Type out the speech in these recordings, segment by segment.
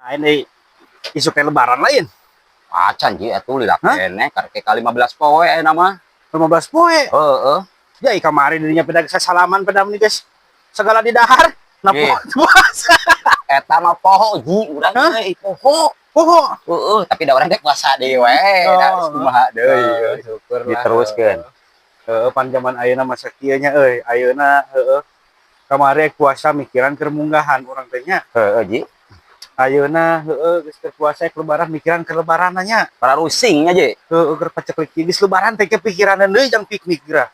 Ini isuk kayak Lebaran lain. Acan, Ji, atuh lila Hah? Keneh karek ka 15 poe ayeuna mah. 15 poe. Heeh. Ya kamari dirinya pada salaman pada nih, guys. Segala di dahar. Nah, Iya. puasa. Eta mah poho, Ji, urang Hah? Euy poho. Poho. Heeh, tapi da urang teh puasa deui we, da Oh. kumaha deui. Heeh, syukur lah. Diteruskeun. Heeh, pan zaman ayeuna masa kieu nya euy. Ayeuna heeh. Kamari puasa mikiran keur munggahan urang teh nya. Heeh, Ji. Ayeuna heeh geus keur puasa ek Lebaran mikiran keur Lebaran nya. Para rusing nya, Ji. Heeh, keur paceklik geus Lebaran teh kepikiran deui jang piknik geura.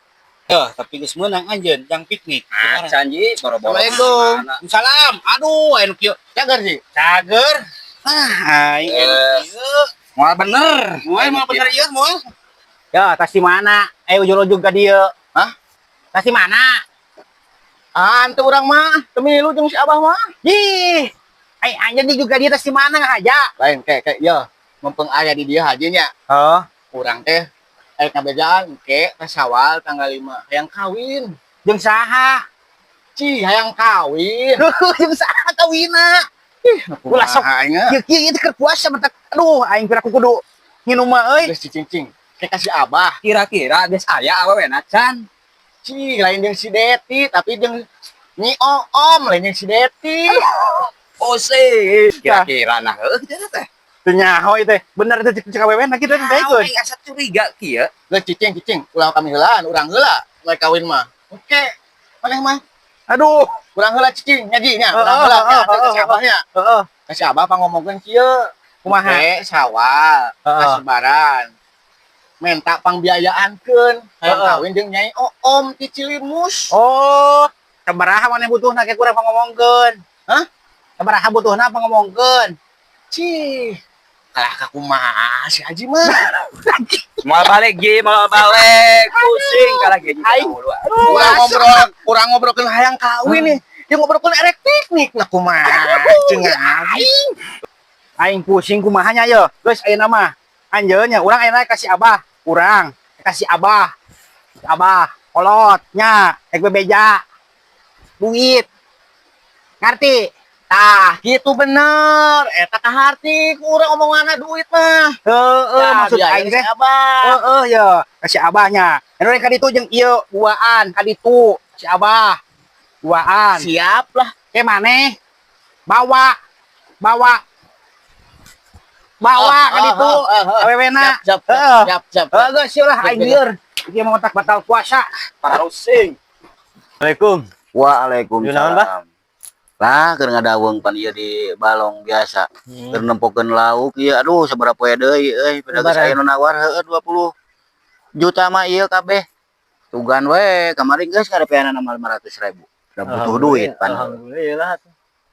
Heh, tapi geus meunang anjeun jang piknik. Acan, Ji, boro-boro. Assalamualaikum. Salam. Aduh, anu kieu. Cager, Ji. Cager. Ah, aing anu Eh. kieu. Moal bener. Moal moal bener ieu moal. Ya, tas di mana? Eh, ujung-ujung ka dieu. Hah? Tas di mana? Ah, ente urang mah, teu milu jeung si Abah mah. Ih. Ai anjeun di juga dia tas di mana ngahaja? Lain kayak kayak ya, mumpung aya di dieu haji nya. Oh, Urang teh aya ngabejaan ke pas Syawal tanggal 5 hayang kawin. Jeung saha? Ci, hayang kawin. Jeung saha kawina? Ulah sok. Kumaha aing. Kieu kieu ieu teh keur puasa mentak. Aduh, aing pira ku kudu nginum mah euy. Geus cicing-cing. Kayak kasih Abah. Kira-kira geus aya awewena can? Ci, lain jeung si Deti, tapi jeung Nyi Oom, lain jeung si Deti. Oh sih. Kira-kira nah heuh kitu teh. Teu nyaho ieu teh. Bener teh cek cek awewena kitu teh Tahu teh. aing asa curiga kieu. Geus cicing cicing, ulah kami heulaan, urang heula mulai kawin mah. Oke. Maneh mah Aduh. urang heula cicing nya Ji nya, urang Heeh, heula nya heeh, kasih heeh, Abahnya. Heeh. Kasih Abah pangomongkeun kieu. Kumaha? Oke, Syawal, Heeh. pas Lebaran. Minta pangbiayaankeun hayang Heeh. kawin jeung Nyai Oom ti Cilimus. Oh, sabaraha maneh butuhna ke kurang pangomongkeun? Hah? Sabaraha butuhna pangomongkeun? Cih. Kalah ka kumaha si Haji mah. Moal balik, Ji, moal balik. Pusing kalah ge, Ji. Aing. Urang ngobrol, urang ngobrolkeun hayang kawin nih. Dia ngobrolkeun erek piknik nah kumaha. Cenah Aing. Aing pusing kumaha nya yo. Geus ayeuna mah. Anjeun nya urang ayeuna kasih Abah. Urang kasih Abah. Abah kolot nya ek bebeja. Duit. Ngerti? Tah, gitu bener. Eta kaharti ku urang omonganna duit mah. Heeh, Ya, maksud biayain aing teh si Abah. Heeh ya, kasih Abahnya. Anu ka ditu jeung ieu duaan ka ditu si Abah. Duaan. Siap lah. Ke maneh bawa bawa bawa ka ditu awewena. Siap, siap, Heeh. siap, siap. Heeh geus lah aing lieur. Iki mau tak batal puasa. Para rusing. Assalamualaikum. Waalaikumsalam. Naon, Bah? Lah, keur ngadaweng pan ieu di balong biasa. Keur nempokeun lauk ieu aduh sabaraha poe deui euy, pada geus Lebaran. Aya nu nawar heueuh 20 juta mah ieu kabeh. Tugan we kamari geus ngarepeanana mah 500.000. Da butuh duit pan. Alhamdulillah.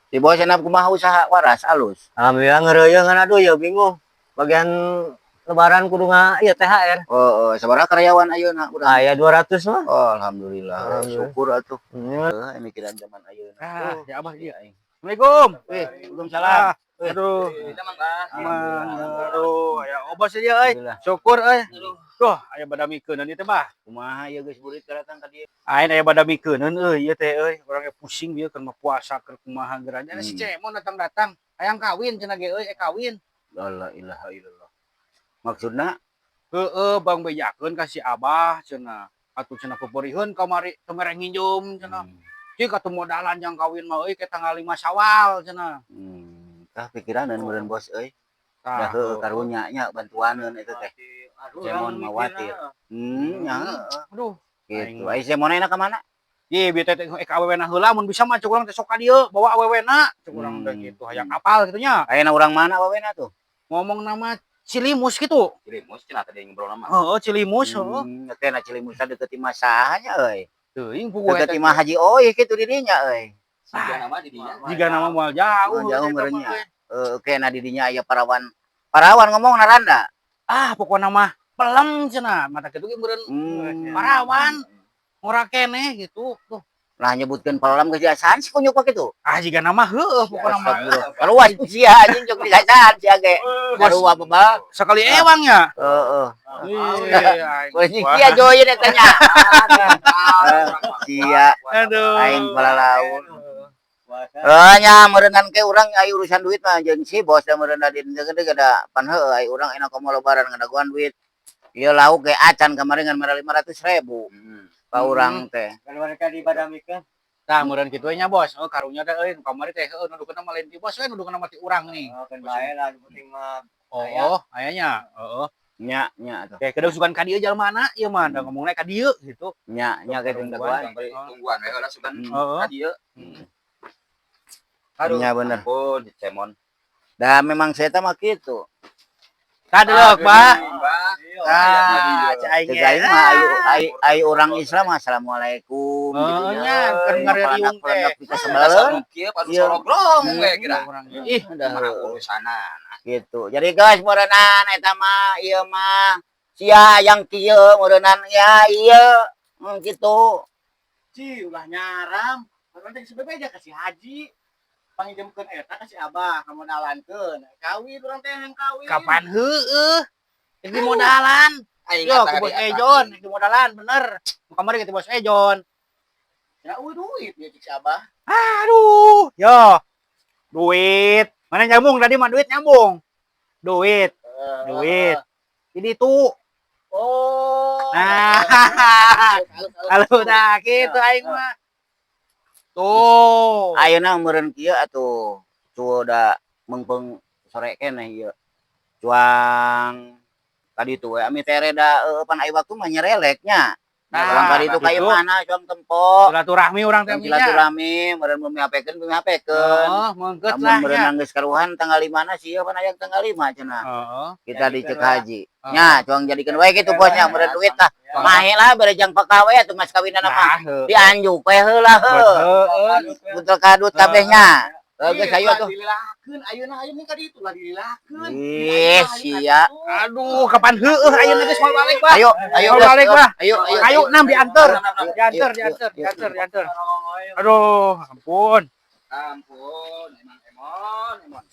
Di bawah cenah kumaha usaha waras alus? Alhamdulillah ngeureuyeung kan aduh ya bingung. Bagian Lebaran kudu nga ieu THR. Oh, oh sabaraha karyawan ayeuna urang? Aya 200 mah. Oh, alhamdulillah. Alhamdulillah. Syukur atuh. Heuh, mikiran zaman ayeuna. Ah, ya Abah ieu aing. Assalamualaikum. Waalaikumsalam. Aduh. Aman. Aduh, aya obos ieu euy. Alhamdulillah. Syukur euy. Tuh, aya badamikeun ieu teh, Bah. Kumaha ieu geus burit datang ka dieu? Aing aya badamikeun euy ieu teh euy. Urang ge pusing ieu keur mah puasa keur kumaha geranya. Si Cemon datang-datang hayang kawin cenah ge euy, eh kawin. La ilaha illallah. Maksudna? Heeh, bang bejakeun ka si Abah cenah. Atuh cenah peperiheun kamari teu mere nginjem cenah. Cik atuh modalan jang kawin mah euy ke tanggal 5 Syawal cenah. Tah pikiranan meureun bos euy. Tah, Dah heueuh karunya nya bantuaneun eta teh. Cemon mah watir. Nya heueuh. Aduh, Gitu. Ai Cemon enak ka mana? Ye, bieu teh ek awewena heula mun bisa mah cek urang teh sok ka dieu bawa awewena. Cek urang teh gitu hayang apal kitu nya. Ayeuna urang mana awewena tuh? Ngomong nama Cilimus gitu. Cilimus cenah tadi ngobrol nama. Heeh, Cilimus heeh. Teh na Cilimus teh deukeut imah saha nya euy? Teuing puguh Deukeut imah Haji Oih kitu di dinya euy. Siga nama di dinya. Jiga nama moal jauh. Moal jauh eta mah, meureun nya. euy. Heeh, oke na di dinya aya parawan. Parawan ngomong naranda. Ah, pokokna mah pelem cenah. Mata kitu ge meureun parawan. Ngora keneh gitu. Tuh. Lah nyebutkeun pelem geus jasaan si kunyuk kitu. Ah, jiga nama heueuh pokokna mah. Astagfirullah. Kaluas sia anjing jog disasaan sia ge. Sarua bebal. Sekali ewang nya. Heeh. Iya, aing. Wah, sia join eta nya. Sia Aduh. aing palalaun. Puasa. Eh, nya meureunnan ke urang aya urusan duit mah jeung si bos da meureun di gede da pan heueuh aya urang enak komo lebaran ngadagoan duit. Ieu lauk ge acan kamari ngan mere 500.000 ka urang teh. Kan mereka di badamikeun. Tah, meureun kitu we nya, Bos. Oh, karunya teh euy, nu kamari teh heueuh nuduhkeun mah lain ti bos we, nuduhkeun mah ti urang nih. Oh, kan bae lah, nu penting mah Oh, aya nya. Heeh. Nya nya atuh. Kayak kedeu sugan ka dieu jalmana ieu mah, da ngomongna ka dieu gitu. Nya nya ge dagoan. Tungguan we heula sugan Heeh. ka dieu. Aduh, Nya bener. ampun, cemon. Da memang saya mah kitu. Tah deuleu, Bah. Bah. Ah, cai aing. Cek aing mah ayu ai ai urang Islam mah assalamualaikum gitu Oh, nya. nya, keur ngareriung teh. Bisa sebelen Kieu padu Iya. sorogrong we kira. Ih, udah Mah urusanna. gitu. Jadi guys, meureunan eta mah ieu mah sia yang kieu meureunan ya ieu gitu. Ci, ulah nyaram. Urang teh sebebeja ka si Haji. Panginjemkeun eta ka si Abah, kamodalankeun. Kawin urang teh yang kawin. Kapan heueuh? Rek di modalan. Aing Yo, ku Bos Ejon, rek di modalan bener. Nu kamari kitu Bos Ejon. Ya eueuh duit ya cik si Abah. Aduh, yo. Duit. Mana nyambung tadi mah duit nyambung. Duit, duit. Ini tuh. Oh. Nah, halo dah gitu aing mah. Tuh. Ayeuna meureun kieu atuh cu da meungpeung sore keneh ieu. Cuang tadi tuh we ami tere da heueuh pan aya waktu mah nyerelek nya. Nah, Cuang kali itu ka gitu. mana cuang tempo. Silaturahmi urang teh Cuang nya. silaturahmi meureun bumi hapekeun bumi hapekeun. Oh, mengket Lamun lah meureun nya. geus karuhan tanggal 5 na sih pan aya tanggal 5 cenah. Heeh. Kita dicek haji. Heeh. Nya cuang jadikeun we kitu bosnya meureun duit tah. Mahe lah bere jang pakawe atuh mas kawinan mah. Nah, heuh. Dianjuk we heula heuh. Heeh. Buntel kadut kabehnya. Heuh geus ayo atuh. Dililakeun ayeuna ayeuna ka ditu lah dililakeun. Ih, sia. Aduh, kapan heueuh ayeuna geus mau balik, Bah. Ayo, ayo Mau balik, Bah. Ayo, ayo. Ayo, nam diantar. Diantar, Ayo, diantar, ayo, diantar, diantar. Aduh, ampun. Ampun, emang emon, emon.